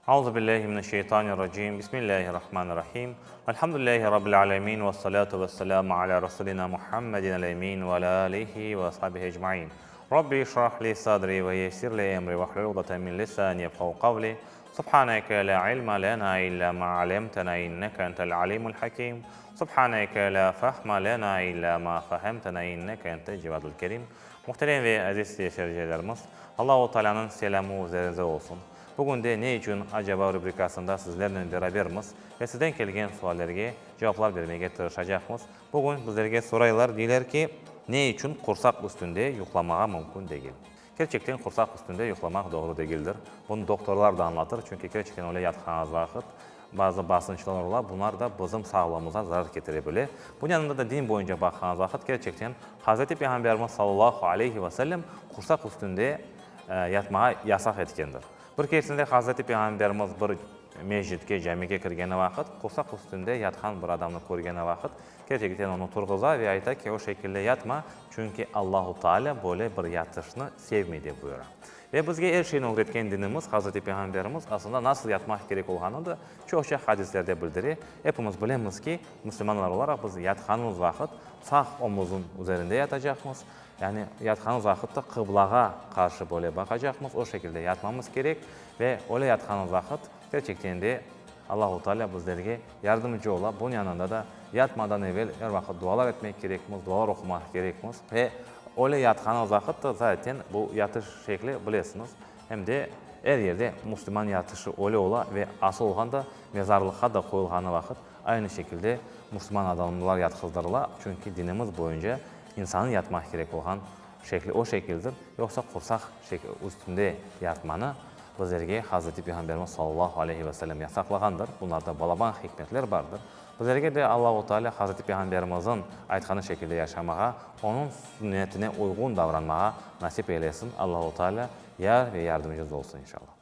Auzu billahi mineşşeytanirracim. Bismillahirrahmanirrahim. Elhamdülillahi rabbil alemin ve salatu vesselamu ala rasulina Muhammedin el-emin ve ala alihi ve ashabihi ecmain. Rabbi şrah li sadri ve yessir li emri ve hlul uqdeten min lisani yefqahu qavli. Subhaneke la ilme lena illa ma alemtena inneke entel alimul hakim. Subhaneke la fehme lena illa ma fehemtena inneke entel cevadul kerim. Muhterem ve aziz seyircilerimiz, Allahu Taalânıñ selâmı üzerinize olsun. Bugün de Ne içün acaba rubrikasında sizlernen berabermiz ve sizden kelgen suallerge cevaplar bermege tırışacaqmız. Bugün bizlerge soraylar, deyler ki, Ne içün qursaq üstünde yuqlamağa mümkün degil? Kerçekten qursaq üstünde yuqlamaq doğru degildir. Bunı doktorlar da añlatır, çünki kerçekten öyle yatqanıñız vaqıt bazı basınçlar ola, bunlar da bizim sağlığımızğa zarar ketire bile. Bunıñ yanında da din boyunca baqqanıñız vaqıt kerçekten Hazreti Peyğamberimiz sallallahu aleyhi ve sellem qursaq üstünde yatmağa yasaq etkendir. Bir keresinde Hazreti Peyğamberimiz bir mescitke, camige kirgeni vaqıt, qursaq üstünde yatqan bir adamnı körgeni vaqıt, kerçekten onı turğıza ve ayta ki, o şekilde yatma, çünki Allahu Taalâ böyle bir yatışnı sevmey, dep buyura. Ve bizge er şeyni ögretken dinimiz, Hazreti Peyğamberimiz aslında nasıl yatmaq kerek olğanını da çoqça hadislerde bildire. Epimiz bilemiz ki, müslümanlar olaraq biz yatqanımız vaqıt sağ omuzın üzerinde yatacaqmız, Yani yatqanımız vaqıt da qıblağa qarşı böyle baqacaqmız, o şekilde yatmamız kerek ve öyle yatqanımız vaqıt kerçekten de Allahu Teala bizlerge yardımcı ola. Bunıñ yanında da yatmadan evel er vaqıt dualar etmek kerekmiz, dualar oqumaq kerekmiz ve öyle yatqanımız vaqıt da zaten bu yatış şekli bilesiñiz, em de er yerde müslüman yatışı öyle ola ve asıl olğan da mezarlıqqa da qoyulğanı vaqıt aynı şekilde müslüman adamlar yatqızdırıla, çünki dinimiz boyunca İnsannıñ yatmaq kerek olğan şekli o şekildir, yoqsa qursaq üstünde yatmanı bizlerge Hazreti Peyğamberimiz sallallahu aleyhi ve sellem yasaqlağandır. Bunlarda balaban hikmetler bardır. Bizlerge de Allahu Teala Hazreti Peyğamberimizniñ aytqanı şekilde yaşamağa, onıñ sünnetine uyğun davranmağa nasip eylesin. Allahu Teala yar ve yardımcımız olsun inşallah.